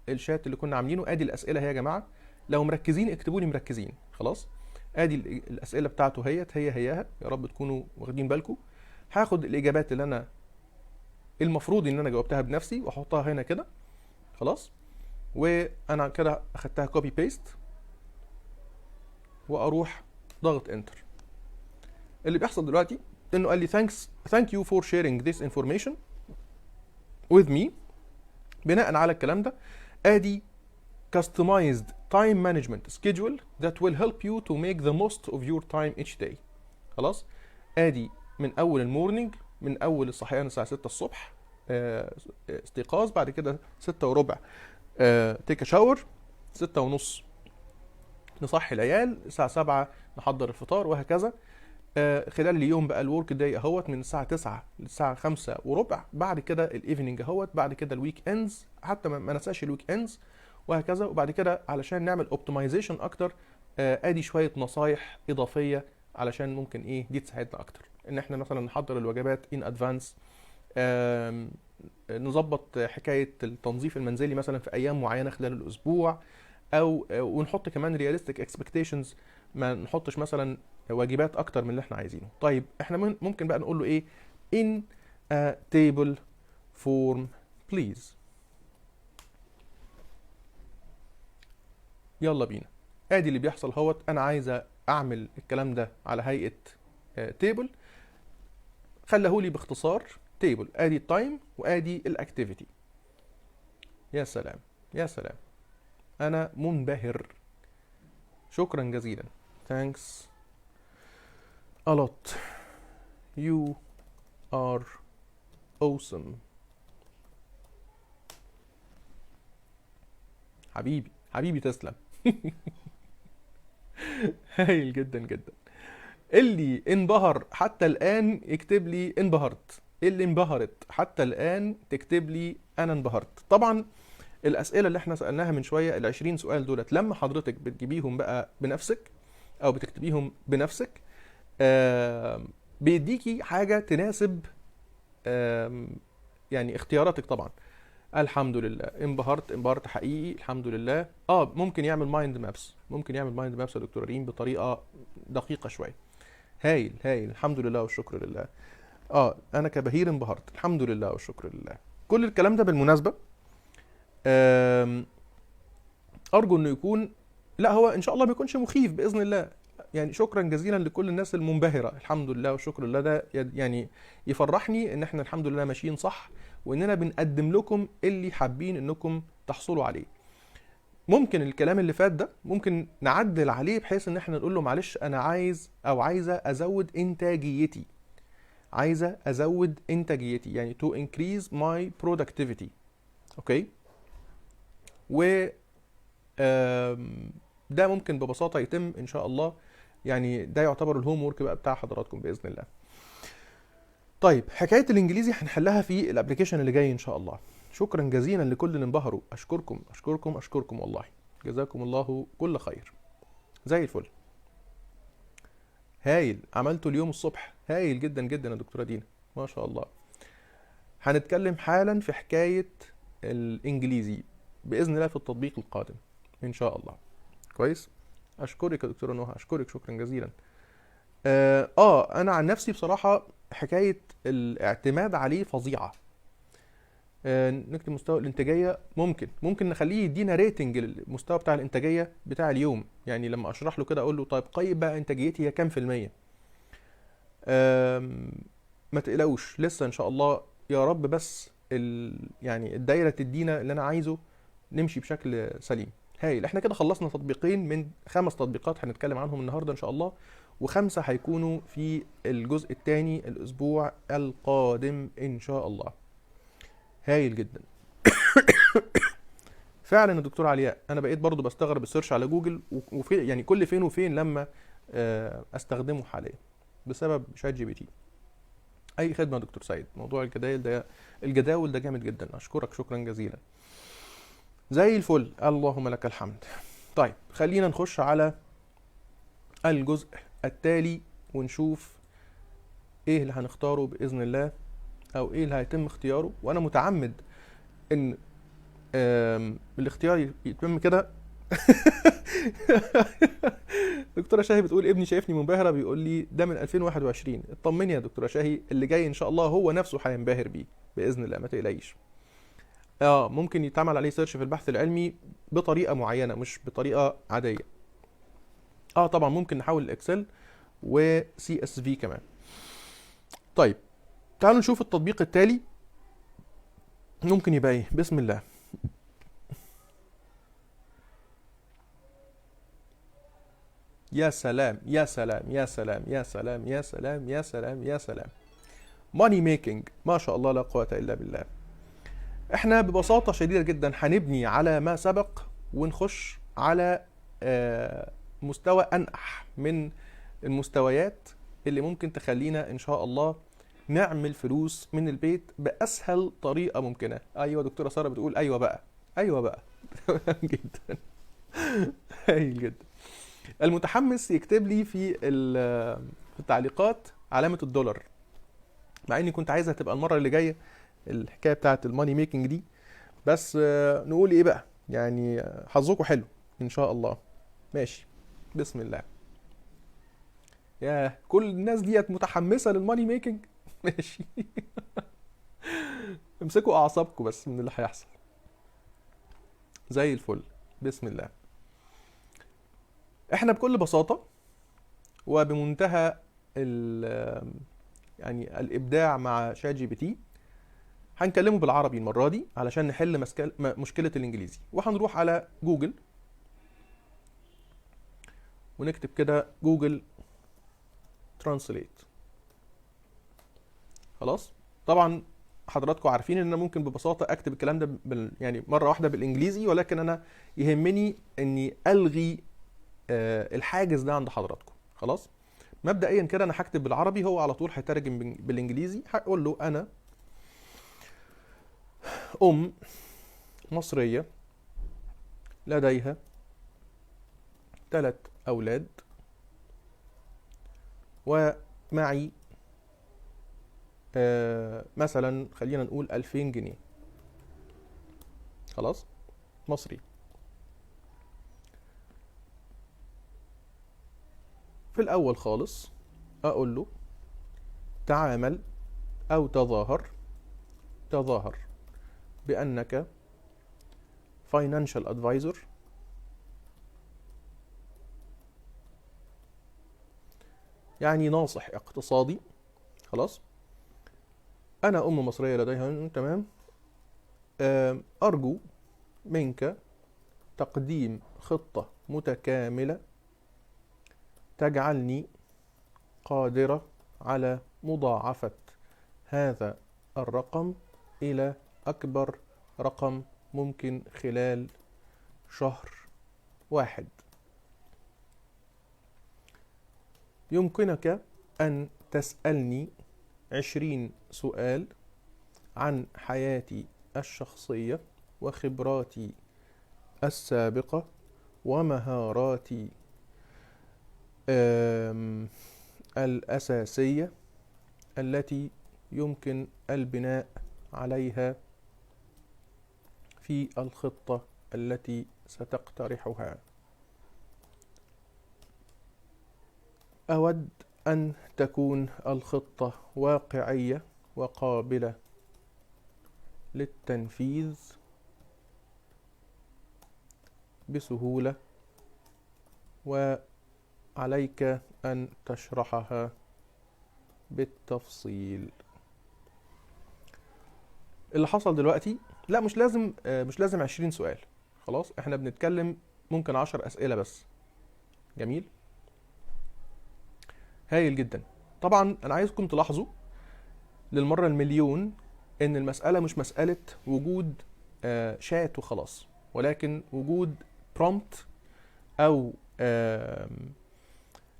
للشات اللي كنا عاملينه. ادي الاسئلة اهي يا جماعة، لو مركزين اكتبوا لي مركزين. خلاص ادي الاسئلة بتاعته اهيت، هي هياها، يا رب تكونوا واخدين بالكم. هاخد الاجابات اللي انا المفروض ان انا جاوبتها بنفسي واحطها هنا كده خلاص، وانا كده اخدتها copy paste واروح ضغط enter. اللي بيحصل دلوقتي انه قال لي thank you for sharing this information with me. بناء على الكلام ده ادي customized time management schedule that will help you to make the most of your time each day. خلاص ادي من اول ال morning، من اول الصحيان الساعة 6 الصبح، استيقاظ، بعد كده 6:15 take shower، 6:30 نصحي العيال، الساعة 7 نحضر الفطار وهكذا. خلال اليوم بقى ال work day اهوت من الساعة 9 للساعة 5:15، بعد كده ال evening اهوت، بعد كده ال weekends، حتى ما ننساش ال weekends وهكذا. وبعد كده علشان نعمل optimization اكتر، ادي شوية نصايح اضافية علشان ممكن ايه دي تساعدنا اكتر، ان احنا مثلا نحضر الوجبات in advance، نظبط حكاية التنظيف المنزلي مثلا في ايام معينة خلال الاسبوع، ونحط كمان realistic expectations، ما نحطش مثلا واجبات اكتر من اللي احنا عايزينه. طيب احنا ممكن بقى نقول له ايه؟ in a table form please. يلا بينا. ادي اللي بيحصل اهوت، انا عايز اعمل الكلام ده على هيئة table، خليهولي باختصار table. ادي ال time وادي ال activity. يا سلام يا سلام، انا منبهر. شكرا جزيلا. Thanks a lot. You are awesome. حبيبي حبيبي تسلم. هايل جدا جدا. اللي انبهر حتى الآن يكتب لي انبهرت، اللي انبهرت حتى الآن تكتب لي أنا انبهرت. طبعا الأسئلة اللي احنا سألناها من شوية ال20 سؤال دولت، لما حضرتك بتجيبيهم بقى بنفسك أو بتكتبيهم بنفسك، بيديكي حاجة تناسب، اختياراتك. طبعا الحمد لله انبهرت، انبهرت حقيقي الحمد لله. ممكن يعمل mind maps، ممكن يعمل mind maps يا دكتور ريم بطريقة دقيقة شوية. هايل هايل الحمد لله والشكر لله. أنا كبهير انبهرت الحمد لله والشكر لله. كل الكلام ده بالمناسبة، أرجو إنه يكون، لا هو إن شاء الله ما يكونش مخيف بإذن الله. شكرا جزيلا لكل الناس المنبهرة الحمد لله والشكر لله. ده يفرحني إن إحنا الحمد لله ماشيين صح، وإننا بنقدم لكم اللي حابين إنكم تحصلوا عليه. ممكن الكلام اللي فات ده ممكن نعدل عليه بحيث إن إحنا نقول له معلش أنا عايز أو عايزة أزود إنتاجيتي، عايزة أزود إنتاجيتي، يعني to increase my productivity. أوكي؟ و ده ممكن ببساطة يتم إن شاء الله. ده يعتبر ال homework بقى بتاع حضراتكم بإذن الله. حكاية الإنجليزي هنحلها في ال application اللي جاي إن شاء الله. شكرا جزيلا لكل اللي انبهروا، أشكركم أشكركم أشكركم والله، جزاكم الله كل خير. زي الفل، هايل، عملته اليوم الصبح، هايل جدا جدا يا دكتورة دينا ما شاء الله. هنتكلم حالا في حكاية الإنجليزي بإذن الله في التطبيق القادم إن شاء الله. كويس، أشكرك يا دكتورة نهى، أشكرك شكرا جزيلا. انا عن نفسي بصراحة حكاية الاعتماد عليه فظيعة. نكتب مستوى الانتاجية، ممكن نخليه يدينا rating للمستوى بتاع الانتاجية بتاع اليوم. يعني لما اشرح له كده اقول له طيب قيم بقى انتاجيتي هي كام في المية. ما تقلقوش لسه ان شاء الله يا رب، بس يعني الدايرة تدينا اللي انا عايزه، نمشي بشكل سليم. هايل، احنا كده خلصنا تطبيقين من 5 تطبيقات هنتكلم عنهم النهارده ان شاء الله، و5 هيكونوا في الجزء الثاني الاسبوع القادم ان شاء الله. هايل جدا. فعلا يا دكتور علياء انا بقيت برضو بستغرب ال search على جوجل، وفي يعني كل فين وفين لما استخدمه حاليا بسبب ChatGPT. اي خدمة يا دكتور سيد، موضوع الجداول ده، الجداول ده جامد جدا، اشكرك شكرا جزيلا. زي الفل، اللهم لك الحمد. طيب خلينا نخش على الجزء التالي ونشوف ايه اللي هنختاره باذن الله، او ايه اللي هيتم اختياره. وانا متعمد ان الاختيار يتم كده. دكتورة شاهي بتقول ابني شايفني منبهرة بيقول لي ده من 2021. اطمني يا دكتورة شاهي، اللي جاي ان شاء الله هو نفسه هينبهر بيه بإذن الله، ما تقلقيش. ممكن يتعمل عليه search في البحث العلمي بطريقة معينة مش بطريقة عادية. طبعا ممكن نحول ال Excel و CSV كمان. طيب تعالوا نشوف التطبيق التالي ممكن يبقى ايه. بسم الله. يا سلام يا سلام يا سلام يا سلام يا سلام يا سلام يا سلام. money making، ما شاء الله لا قوة إلا بالله. احنا ببساطة شديدة جدا هنبني على ما سبق ونخش على مستوى أنقح من المستويات اللي ممكن تخلينا إن شاء الله نعمل فلوس من البيت بأسهل طريقة ممكنة. أيوة دكتورة سارة بتقول أيوة بقى، أيوة بقى. تمام جدا، هايل جدا. المتحمس يكتب لي في التعليقات علامة الدولار، مع اني كنت عايزها تبقى المرة اللي جاية الحكاية بتاعت ال money making دي، بس نقول ايه بقى، يعني حظكم حلو ان شاء الله. ماشي، بسم الله. ياه، كل الناس ديت متحمسة لل money making. ماشي. امسكوا اعصابكم بس من اللي هيحصل. زي الفل، بسم الله. احنا بكل بساطة وبمنتهى يعني الإبداع مع ChatGPT هنكلمه بالعربي المرة دي علشان نحل مشكلة الإنجليزي. وهنروح على جوجل ونكتب كده Google Translate. خلاص، طبعا حضراتكم عارفين ان انا ممكن ببساطة اكتب الكلام ده يعني مرة واحدة بالإنجليزي، ولكن انا يهمني اني الغي الحاجز ده عند حضراتكم. خلاص، مبدئيا كده انا هكتب بالعربي، هو على طول هيترجم بالانجليزي. هقول له انا ام مصرية لديها 3 اولاد ومعي مثلا خلينا نقول 2000 جنيه. خلاص، مصري. في الأول خالص أقول له تعامل أو تظاهر بأنك financial advisor يعني ناصح اقتصادي. خلاص، أنا أم مصرية لديها، تمام. أرجو منك تقديم خطة متكاملة تجعلني قادرة على مضاعفة هذا الرقم إلى أكبر رقم ممكن خلال شهر واحد. يمكنك أن تسألني 20 سؤال عن حياتي الشخصية وخبراتي السابقة ومهاراتي الأساسية التي يمكن البناء عليها في الخطة التي ستقترحها. أود أن تكون الخطة واقعية وقابلة للتنفيذ بسهولة، وعليك أن تشرحها بالتفصيل. اللي حصل دلوقتي، لا مش لازم، مش لازم 20 سؤال، خلاص احنا بنتكلم ممكن 10 أسئلة بس. جميل، هايل جدا. طبعا انا عايزكم تلاحظوا للمرة المليون ان المسألة مش مسألة وجود شات وخلاص، ولكن وجود prompt او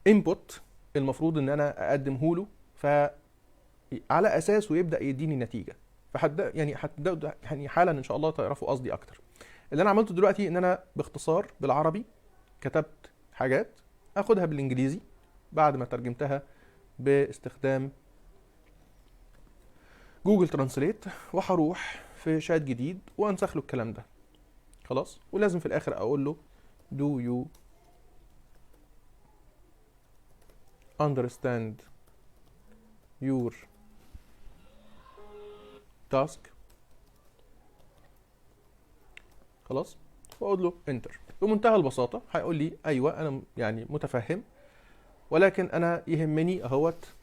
input المفروض ان انا اقدمه له، فعلى اساسه يبدأ يديني نتيجة. فحد يعني هتبدأوا يعني حالا ان شاء الله تعرفوا قصدي اكتر. اللي انا عملته دلوقتي ان انا باختصار بالعربي كتبت حاجات اخدها بالانجليزي بعد ما ترجمتها باستخدام Google Translate، وهروح في شات جديد وانسخ له الكلام ده، خلاص. ولازم في الاخر اقول له do you understand your task، خلاص، واقول له enter. بمنتهى البساطة هيقول لي ايوه انا يعني متفهم، ولكن انا يهمني اهوت،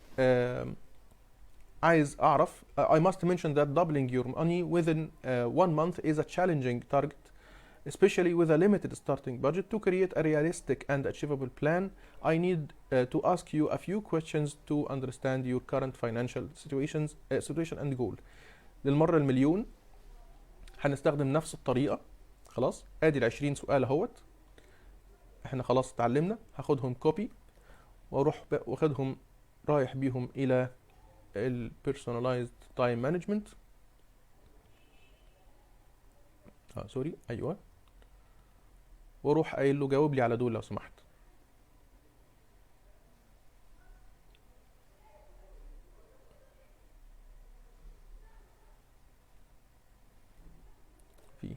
عايز اعرف. I must mention that doubling your money within 1 month is a challenging target, especially with a limited starting budget. To create a realistic and achievable plan, I need to ask you a few questions to understand your current financial situation and goal. للمرة المليون هنستخدم نفس الطريقة، خلاص. ادي ال 20 سؤال اهوت، احنا خلاص اتعلمنا. هاخدهم copy واروح واخدهم رايح بيهم الى ال personalized time management. sorry، ايوه، واروح قايل له جاوب لي على دول لو سمحت. في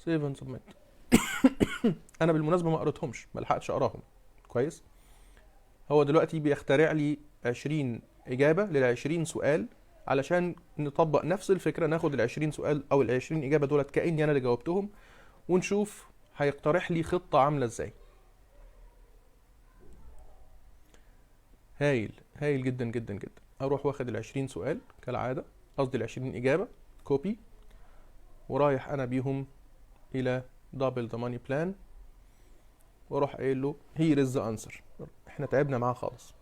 save and submit. انا بالمناسبه ما قريتهمش، ما لحقتش اقراهم كويس. هو دلوقتي بيخترع لي 20 اجابه لل 20 سؤال علشان نطبق نفس الفكره، ناخد ال 20 سؤال او ال 20 اجابه دولت كاني انا اللي جاوبتهم، ونشوف هيقترح لي خطه عامله ازاي. هايل، هايل جدا جدا جدا. اروح واخد ال 20 سؤال كالعاده، قصدي ال 20 اجابه، copy، ورايح انا بيهم الى double the money plan، واروح قايل له here is the answer. احنا تعبنا معاه خالص.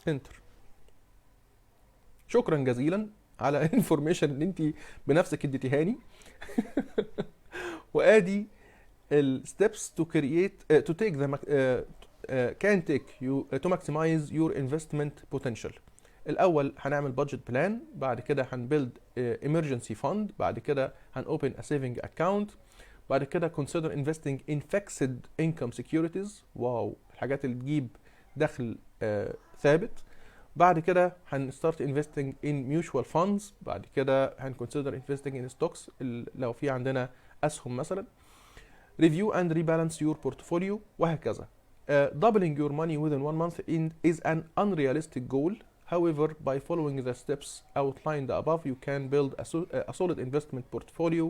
enter. شكرا جزيلا على information اللي انت بنفسك اديتيهاني. وادي ال steps to create to take the can take you to maximize your investment potential. الاول هنعمل budget plan، بعد كده هن build emergency fund، بعد كده هن open a saving account، بعد كده consider investing in fixed income securities، wow الحاجات اللي تجيب دخل ثابت. بعد كده هن start investing in mutual funds، بعد كده هن consider investing in stocks لو في عندنا اسهم مثلا، review and rebalance your portfolio، وهكذا. Doubling your money within 1 month is an unrealistic goal. However, by following the steps outlined above, you can build a solid investment portfolio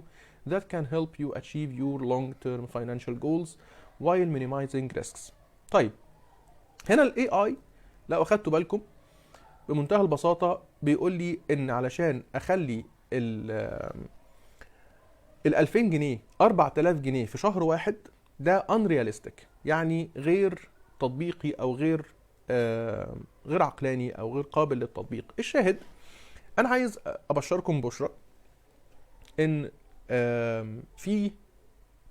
that can help you achieve your long-term financial goals while minimizing risks. طيب، هنا ال AI لو أخدتوا بالكم بمنتهى البساطة بيقول لي إن علشان أخلي ال 2000 جنيه 4000 جنيه في شهر واحد، ده unrealistic، يعني غير تطبيقي أو غير عقلاني أو غير قابل للتطبيق. الشاهد أنا عايز أبشركم بشرة إن في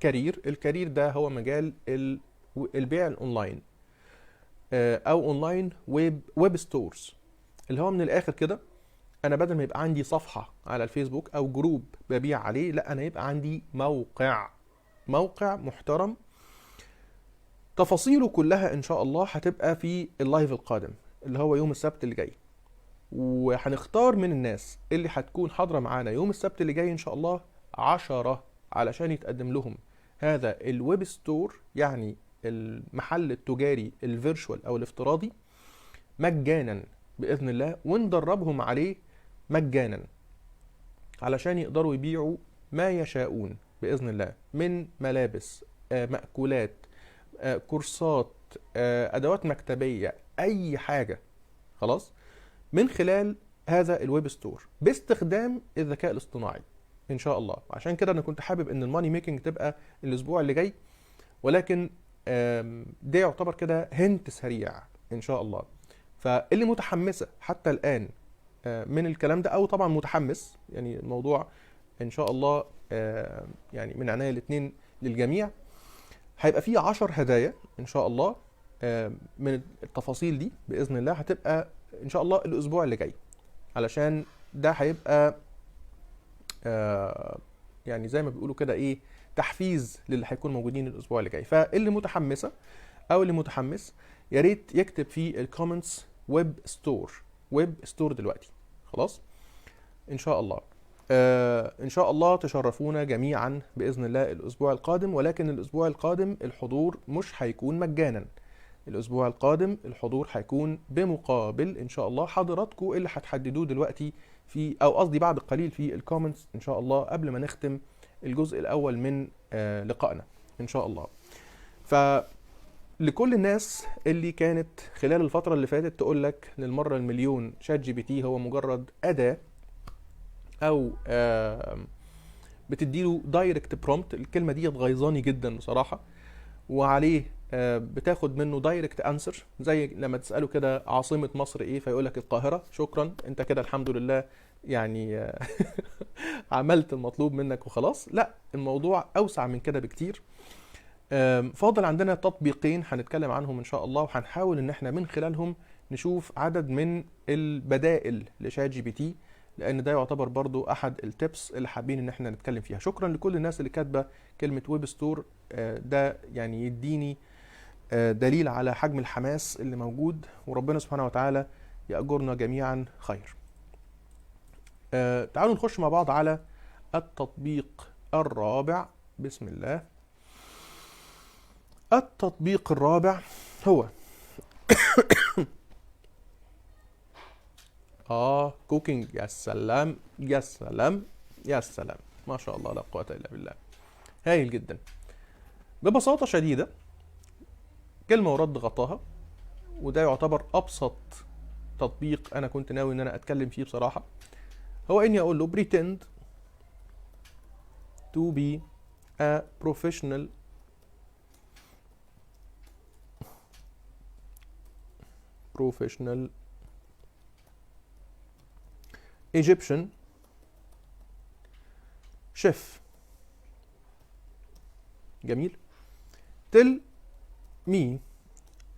career، ال career ده هو مجال البيع الأونلاين، أو online web stores، اللي هو من الآخر كده أنا بدل ما يبقى عندي صفحة على الفيسبوك أو group ببيع عليه، لا أنا يبقى عندي موقع محترم تفاصيله كلها إن شاء الله هتبقى في ال live القادم اللي هو يوم السبت اللي جاي. وهنختار من الناس اللي هتكون حاضرة معانا يوم السبت اللي جاي إن شاء الله 10 علشان يتقدم لهم هذا ال web store، يعني المحل التجاري ال virtual او الافتراضي، مجانا باذن الله، وندربهم عليه مجانا علشان يقدروا يبيعوا ما يشاءون باذن الله من ملابس، مأكولات، كورسات، ادوات مكتبيه، اي حاجه، خلاص، من خلال هذا ال web store باستخدام الذكاء الاصطناعي ان شاء الله. عشان كده انا كنت حابب ان ال money making تبقى الاسبوع اللي جاي، ولكن ده يعتبر كده hint سريع ان شاء الله. فاللي متحمسة حتى الان من الكلام ده، او طبعا متحمس، يعني الموضوع ان شاء الله يعني من عناية الاثنين للجميع. هيبقى فيه 10 هدايا ان شاء الله من التفاصيل دي باذن الله، هتبقى ان شاء الله الاسبوع اللي جاي، علشان ده هيبقى يعني زي ما بيقولوا كده ايه، تحفيز للي هيكون موجودين الاسبوع اللي جاي. فاللي متحمسة او اللي متحمس يا ريت يكتب في ال comments web store، web store دلوقتي، خلاص ان شاء الله. ان شاء الله تشرفونا جميعا باذن الله الاسبوع القادم، ولكن الاسبوع القادم الحضور مش هيكون مجانا. الاسبوع القادم الحضور هيكون بمقابل ان شاء الله حضراتكم اللي هتحددوه دلوقتي في، او قصدي بعد قليل في ال comments ان شاء الله، قبل ما نختم الجزء الاول من لقائنا ان شاء الله. فلكل الناس اللي كانت خلال الفترة اللي فاتت تقول لك للمرة المليون ChatGPT هو مجرد أداة، أو بتديله direct prompt، الكلمة دي غيظاني جدا بصراحة، وعليه بتاخد منه direct answer، زي لما تسأله كده عاصمة مصر ايه فيقول لك القاهرة، شكرا انت كده الحمد لله يعني عملت المطلوب منك وخلاص. لا، الموضوع اوسع من كده بكتير. فاضل عندنا تطبيقين هنتكلم عنهم ان شاء الله، وهنحاول ان احنا من خلالهم نشوف عدد من البدائل ل ChatGPT، لان ده يعتبر برضو احد ال tips اللي حابين ان احنا نتكلم فيها. شكرا لكل الناس اللي كاتبه كلمة web store، ده يعني يديني دليل على حجم الحماس اللي موجود، وربنا سبحانه وتعالى يأجرنا جميعا خير. تعالوا نخش مع بعض على التطبيق الرابع. بسم الله. التطبيق الرابع هو cooking. يا سلام يا سلام يا سلام، ما شاء الله لا قوة إلا بالله، هايل جدا. ببساطة شديدة كلمة ورد غطاها، وده يعتبر أبسط تطبيق أنا كنت ناوي إن أنا أتكلم فيه بصراحة، هو إني أقول له pretend to be a professional Egyptian chef. جميل. Tell me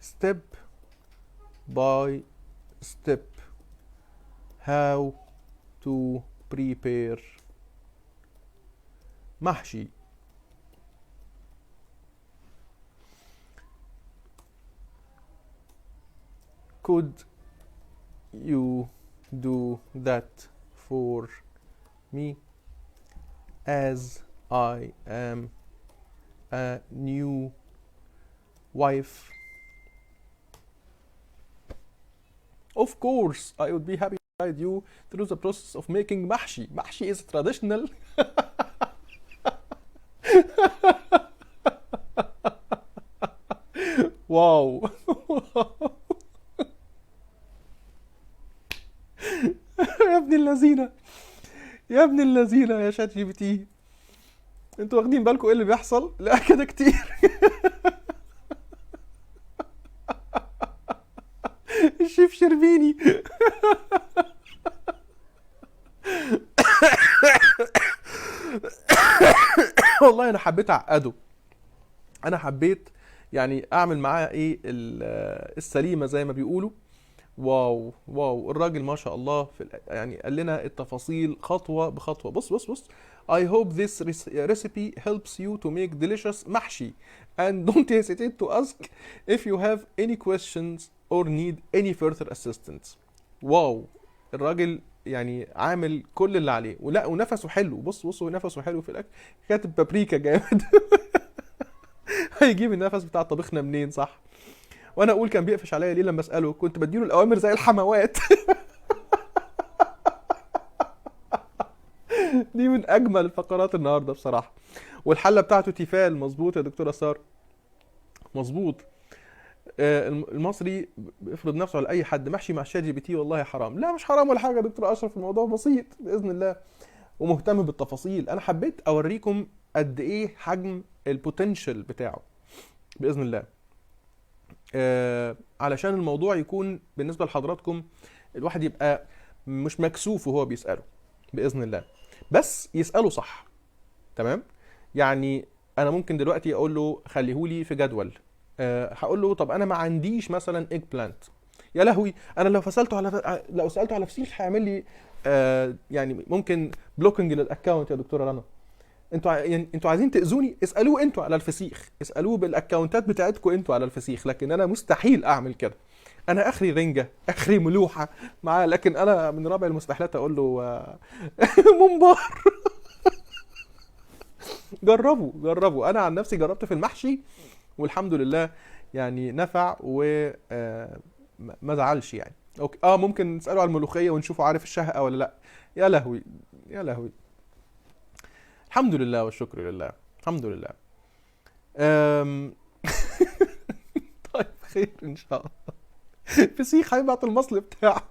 step by step how to prepare محشي. Could you do that for me as I am a new wife? Of course, I would be happy to guide you through the process of making mahshi. Mahshi is traditional. Wow. يا ابن اللذينة، يا ابن اللذينة يا ChatGPT، انتوا واخدين بالكم ايه اللي بيحصل؟ لا كده كتير. الشيف شربيني. والله انا حبيت اعقده، انا حبيت يعني اعمل معاه ايه السليمة زي ما بيقولوا. wow wow، الراجل ما شاء الله في يعني قال لنا التفاصيل خطوة بخطوة. بص بص بص، I hope this recipe helps you to make delicious محشي and don't hesitate to ask if you have any questions or need any further assistance. wow، الراجل يعني عامل كل اللي عليه، ولا ونفسه حلو. بص بص، نفسه حلو في الاكل، كاتب بابريكا جامد. هيجيب النفس بتاع طبيخنا منين؟ صح. وانا اقول كان بيقفش عليا ليه لما اساله، كنت بديله الاوامر زي الحموات. دي من اجمل الفقرات النهارده بصراحة. والحله بتاعته تيفال، مظبوط يا دكتورة ساره، مظبوط. المصري بيفرض نفسه على اي حد. محشي مع ChatGPT والله حرام. لا مش حرام ولا حاجة يا دكتور اشرف، الموضوع بسيط باذن الله، ومهتم بالتفاصيل. انا حبيت اوريكم قد ايه حجم ال potential بتاعه باذن الله، علشان الموضوع يكون بالنسبة لحضراتكم الواحد يبقى مش مكسوف وهو بيساله باذن الله، بس يساله صح. تمام؟ يعني انا ممكن دلوقتي اقول له خليهولي في جدول، هقول له طب انا ما عنديش مثلا eggplant، يا لهوي انا لو فسلته على لو سالته على فسيخ هيعمل لي يعني ممكن blocking لل account يا دكتورة رنا. انتوا يعني انتوا عايزين تاذوني، اسالوه انتوا على الفسيخ، اسالوه بال accountات بتاعتكم انتوا على الفسيخ، لكن انا مستحيل اعمل كده. انا اخري رنجه، اخري ملوحه معاه، لكن انا من رابع المستحيلات اقول له ممبار. جربوا جربوا، انا عن نفسي جربت في المحشي والحمد لله يعني نفع و ما زعلش يعني. okay ممكن نساله على الملوخية ونشوفه عارف الشهقه ولا لا. يا لهوي يا لهوي. الحمد لله والشكر لله، الحمد لله. طيب خير ان شاء الله. فسيخ هيبعت المصل بتاعه.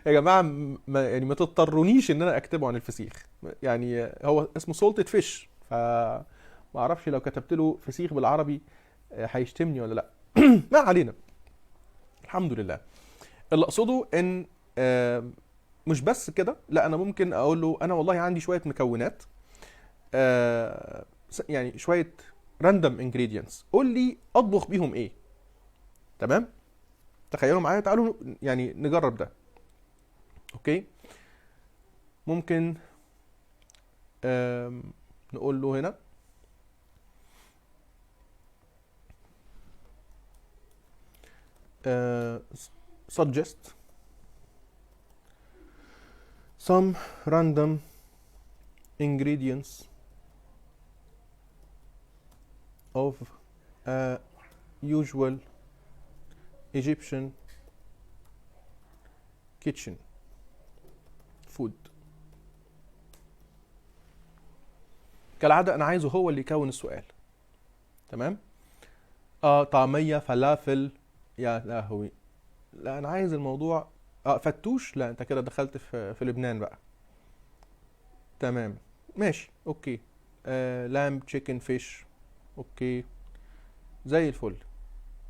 يا جماعة ما يعني ما تضطرونيش ان انا اكتبه عن الفسيخ، يعني هو اسمه salted fish، ف ما اعرفش لو كتبت له فسيخ بالعربي هيشتمني ولا لا. ما علينا، الحمد لله. اللي اقصده ان مش بس كده، لا انا ممكن اقول له انا والله عندي شوية مكونات، يعني شوية random ingredients، قول لي اطبخ بيهم ايه. تمام؟ تخيلوا معايا، تعالوا يعني نجرب ده. okay، ممكن نقول له هنا suggest some random ingredients of a usual Egyptian kitchen food. كالعادة أنا عايزه هو اللي يكون السؤال. تمام؟ طعمية، فلافل، يا لهوي. لا أنا عايز الموضوع فتوش. لا أنت كده دخلت في لبنان بقى. تمام ماشي okay. lamb، chicken، fish، okay زي الفل.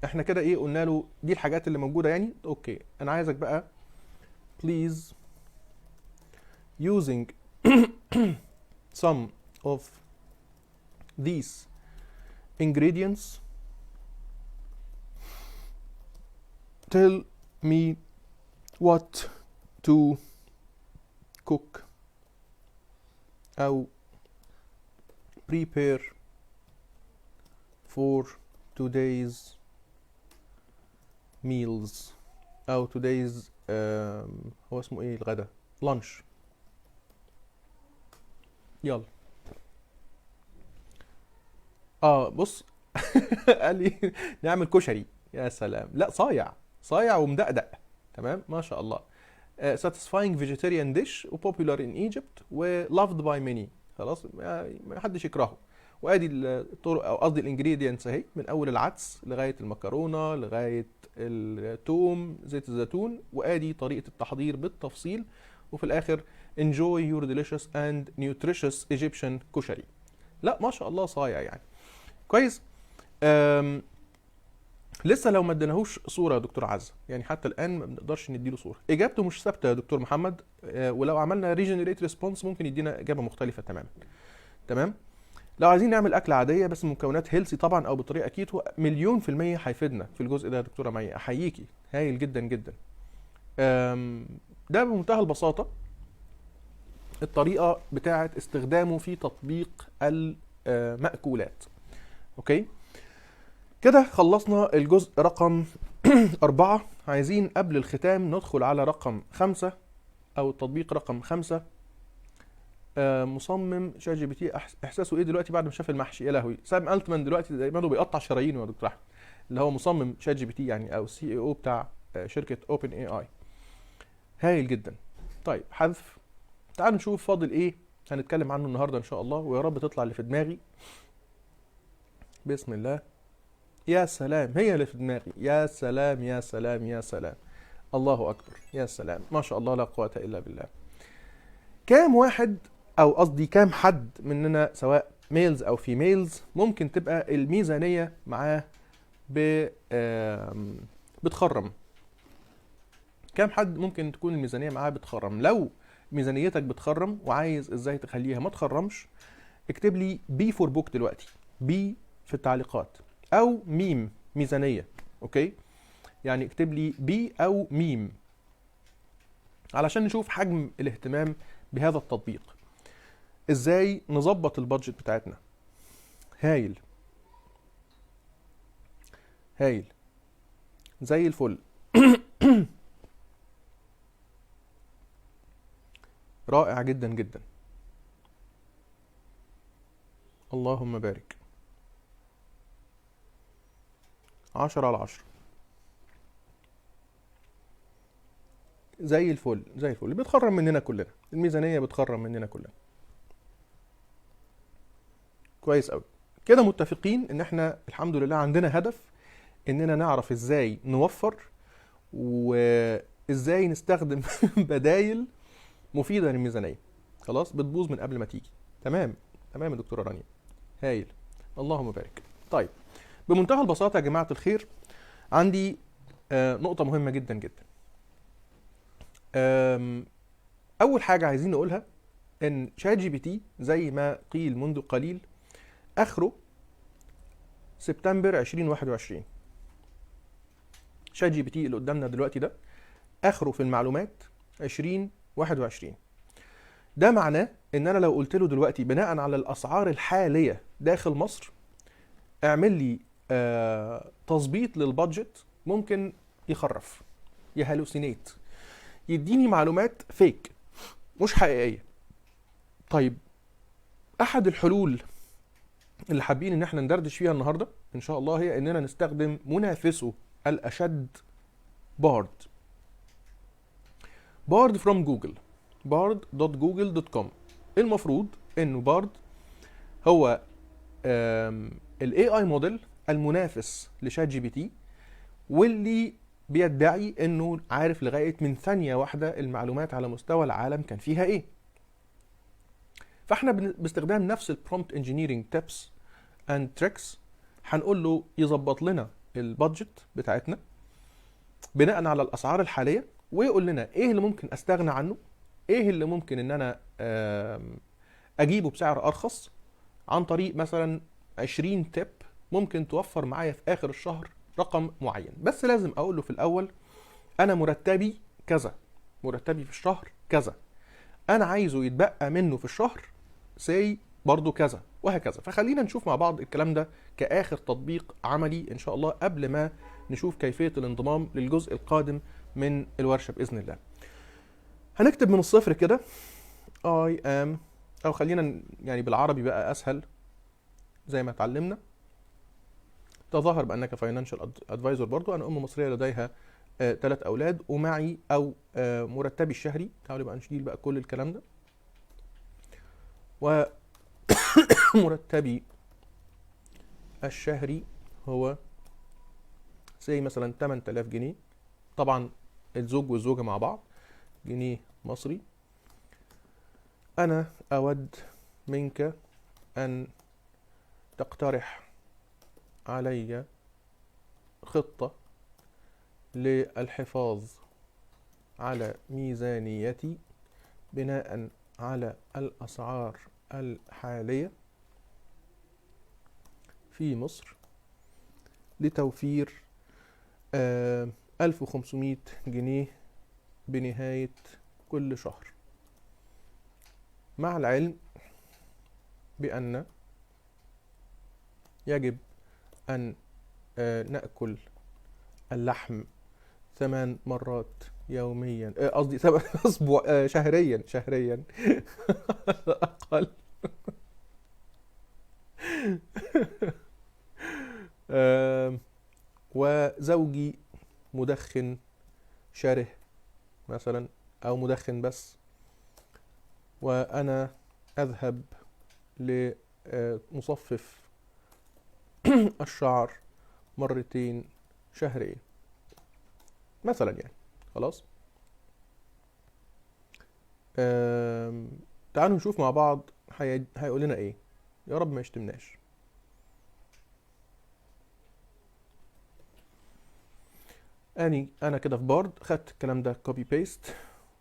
احنا كده ايه قلنا له دي الحاجات اللي موجودة يعني. okay انا عايزك بقى please using some of these ingredients tell me what to cook أو prepare for today's meals أو today's هو اسمه إيه الغدا؟ lunch. يلا بص قال لي نعمل كشري. يا سلام، لا صايع صايع ومدقدق. تمام ما شاء الله. Satisfying vegetarian dish و popular in Egypt و loved by many. خلاص ما حدش يكرهه. وادي الطرق او قصدي ال ingredients اهي، من اول العدس لغاية المكرونه لغاية التوم زيت الزيتون، وادي طريقه التحضير بالتفصيل. وفي الاخر enjoy your delicious and nutritious Egyptian كشري. لا ما شاء الله صايع يعني كويس. لسه لو ما اديناهوش صوره يا دكتور عزه، يعني حتى الان ما بنقدرش نديله صوره، اجابته مش ثابتة يا دكتور محمد. ولو عملنا regenerate response ممكن يدينا اجابه مختلفة تماما. تمام، لو عايزين نعمل اكله عادية بس مكونات healthy طبعا او بطريقة كيتو، 1,000,000% هيفيدنا في الجزء ده يا دكتورة مي، احييكي، هايل جدا جدا. ده بمنتهى البساطة الطريقة بتاعه استخدامه في تطبيق المأكولات. okay كده خلصنا الجزء رقم 4. عايزين قبل الختام ندخل على رقم 5 او التطبيق رقم 5. مصمم ChatGPT احساسه ايه دلوقتي بعد ما شاف المحشي؟ يا لهوي، سام التمان دلوقتي دايما بيقطع شرايينه يا دكتور احمد، اللي هو مصمم ChatGPT يعني، او CEO بتاع شركة OpenAI. هايل جدا. طيب حذف. تعالوا نشوف فاضل ايه هنتكلم عنه النهارده ان شاء الله، ويا رب تطلع اللي في دماغي. بسم الله. يا سلام، هي اللي في دماغي. يا سلام يا سلام يا سلام، الله اكبر، يا سلام، ما شاء الله لا قوة الا بالله. كام واحد، او قصدي كام حد مننا سواء males او females ممكن تبقى الميزانية معاه بتخرم؟ كام حد ممكن تكون الميزانية معاه بتخرم؟ لو ميزانيتك بتخرم وعايز ازاي تخليها ما تخرمش، اكتب لي B for book دلوقتي، B في التعليقات، او ميم ميزانية. okay، يعني اكتب لي B او ميم علشان نشوف حجم الاهتمام بهذا التطبيق، ازاي نظبط ال budget بتاعتنا. هايل هايل زي الفل. رائع جدا جدا، اللهم بارك. 10 على 10، زي الفل زي الفل. بتخرم مننا كلنا الميزانية، بتخرم مننا كلنا. كويس قوي كده، متفقين ان احنا الحمد لله عندنا هدف اننا نعرف ازاي نوفر وازاي نستخدم بدايل مفيدة للميزانية. خلاص بتبوظ من قبل ما تيجي. تمام تمام يا دكتورة رانيا، هايل، اللهم بارك. طيب بمنتهى البساطة يا جماعة الخير، عندي نقطة مهمة جدا جدا. أول حاجة عايزين نقولها إن ChatGPT زي ما قيل منذ قليل آخره سبتمبر 2021. ChatGPT اللي قدامنا دلوقتي ده آخره في المعلومات 2021. ده معناه إن أنا لو قلت له دلوقتي بناء على الأسعار الحالية داخل مصر اعمل لي تظبيط لل budget، ممكن يخرف، ي hallucinate، يديني معلومات fake مش حقيقية. طيب أحد الحلول اللي حابين إن احنا ندردش فيها النهاردة إن شاء الله هي إننا نستخدم منافسه الأشد، Bard. Bard from Google، bard.google.com. المفروض إنه Bard هو ال AI model المنافس ل ChatGPT، واللي بيدعي انه عارف لغاية من ثانية واحدة المعلومات على مستوى العالم كان فيها ايه. فاحنا باستخدام نفس ال prompt engineering tips and tricks هنقول له يظبط لنا ال budget بتاعتنا بناء على الاسعار الحالية، ويقول لنا ايه اللي ممكن استغنى عنه، ايه اللي ممكن ان انا اجيبه بسعر ارخص عن طريق مثلا 20 tip ممكن توفر معايا في اخر الشهر رقم معين. بس لازم اقول له في الاول انا مرتبي كذا، مرتبي في الشهر كذا، انا عايزه يتبقى منه في الشهر say برضو كذا، وهكذا. فخلينا نشوف مع بعض الكلام ده كآخر تطبيق عملي ان شاء الله قبل ما نشوف كيفية الانضمام للجزء القادم من الورشة بإذن الله. هنكتب من الصفر كده I am، او خلينا يعني بالعربي بقى اسهل زي ما اتعلمنا. تظاهر بانك financial advisor برضو. انا ام مصرية لديها 3 اولاد، ومعي او مرتبي الشهري. تعالوا بقى نشيل بقى كل الكلام ده. ومرتبي الشهري هو زي مثلا 8000 جنيه، طبعا الزوج والزوجة مع بعض، جنيه مصري. أنا أود منك أن تقترح علي خطة للحفاظ على ميزانيتي بناء على الأسعار الحالية في مصر لتوفير 1500 جنيه بنهاية كل شهر، مع العلم بأن يجب أن نأكل اللحم 8 مرات يوميا، قصدي 7 اسبوع، شهريا شهريا اقل. وزوجي مدخن شره مثلا، او مدخن بس، وانا اذهب لمصفف الشعر مرتين شهريا مثلا يعني. خلاص، تعالوا نشوف مع بعض هيقول لنا ايه. يا رب ما يشتمناش. انا كده في Bard خدت الكلام ده copy paste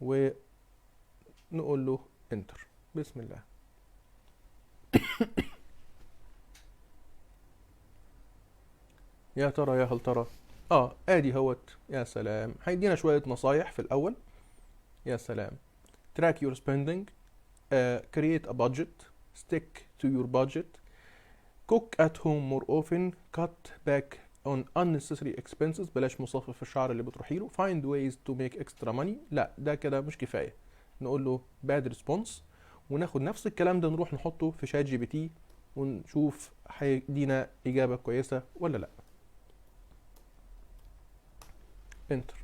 ونقول له enter. بسم الله. يا ترى يا هل ترى، ادي هوت. يا سلام، هيدينا شوية نصايح في الاول. يا سلام، track your spending، create a budget، stick to your budget، cook at home more often، cut back on unnecessary expenses، بلاش مصفف الشعر اللي بتروحي له، find ways to make extra money. لا ده كده مش كفاية، نقول له bad response، وناخد نفس الكلام ده نروح نحطه في ChatGPT ونشوف هيدينا إجابة كويسة ولا لا. enter.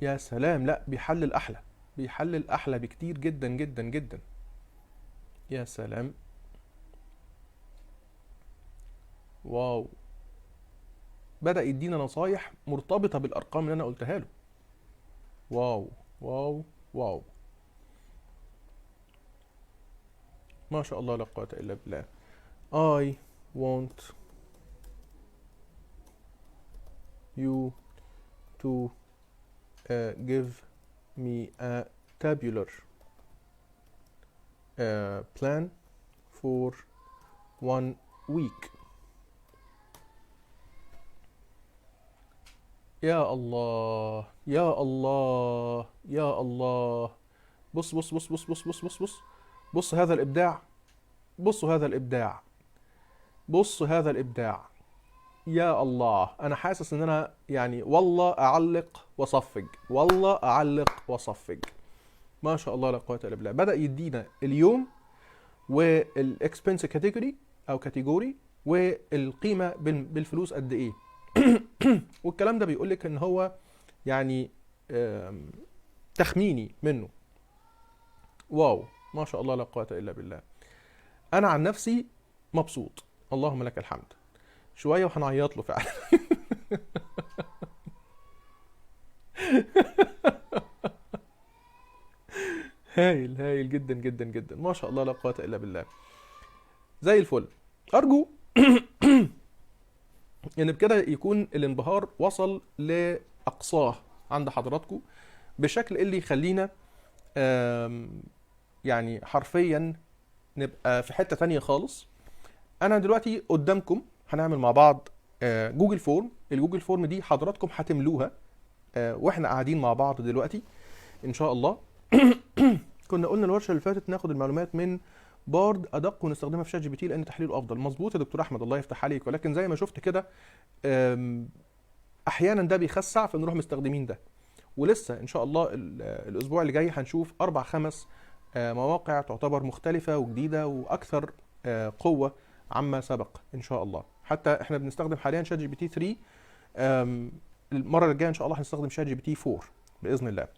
يا سلام، لا بيحلل أحلى، بيحلل أحلى بكتير جدا جدا جدا. يا سلام، wow، بدأ يدينا نصايح مرتبطة بالأرقام اللي أنا قلتها له. wow wow wow، ما شاء الله لا قوة إلا بالله. I want you to give me a tabular plan for 1 week. يا الله يا الله يا الله، بص بص بص بص بص بص بص بص بص هذا الإبداع، بصوا هذا الإبداع، بص هذا الإبداع. يا الله، أنا حاسس إن أنا يعني والله أعلق وأصفق، والله أعلق وأصفق. ما شاء الله لا قوة إلا بالله. بدأ يدينا اليوم وال expense category أو category والقيمة بالفلوس قد إيه. والكلام ده بيقول لك إن هو يعني تخميني منه. wow، ما شاء الله لا قوة إلا بالله. أنا عن نفسي مبسوط، اللهم لك الحمد. شوية وهنعيط له فعلا. هايل هايل جدا جدا جدا، ما شاء الله لا قوة إلا بالله. زي الفل. أرجو إن بكده يكون الانبهار وصل لأقصاه عند حضراتكم بشكل اللي يخلينا يعني حرفيا نبقى في حتة تانية خالص. أنا دلوقتي قدامكم هنعمل مع بعض Google Form. ال Google Form دي حضراتكم هتملوها واحنا قاعدين مع بعض دلوقتي ان شاء الله. كنا قلنا الورشة اللي فاتت ناخد المعلومات من Bard ادق ونستخدمها في ChatGPT لان تحليله افضل. مظبوط يا دكتور احمد، الله يفتح عليك. ولكن زي ما شفت كده احيانا ده بيخسع، فنروح مستخدمين ده. ولسه ان شاء الله الاسبوع اللي جاي هنشوف 4-5 مواقع تعتبر مختلفة وجديدة واكثر قوة عما سبق ان شاء الله. حتى احنا بنستخدم حاليا ChatGPT 3، المرة الجاية ان شاء الله هنستخدم ChatGPT 4 باذن الله.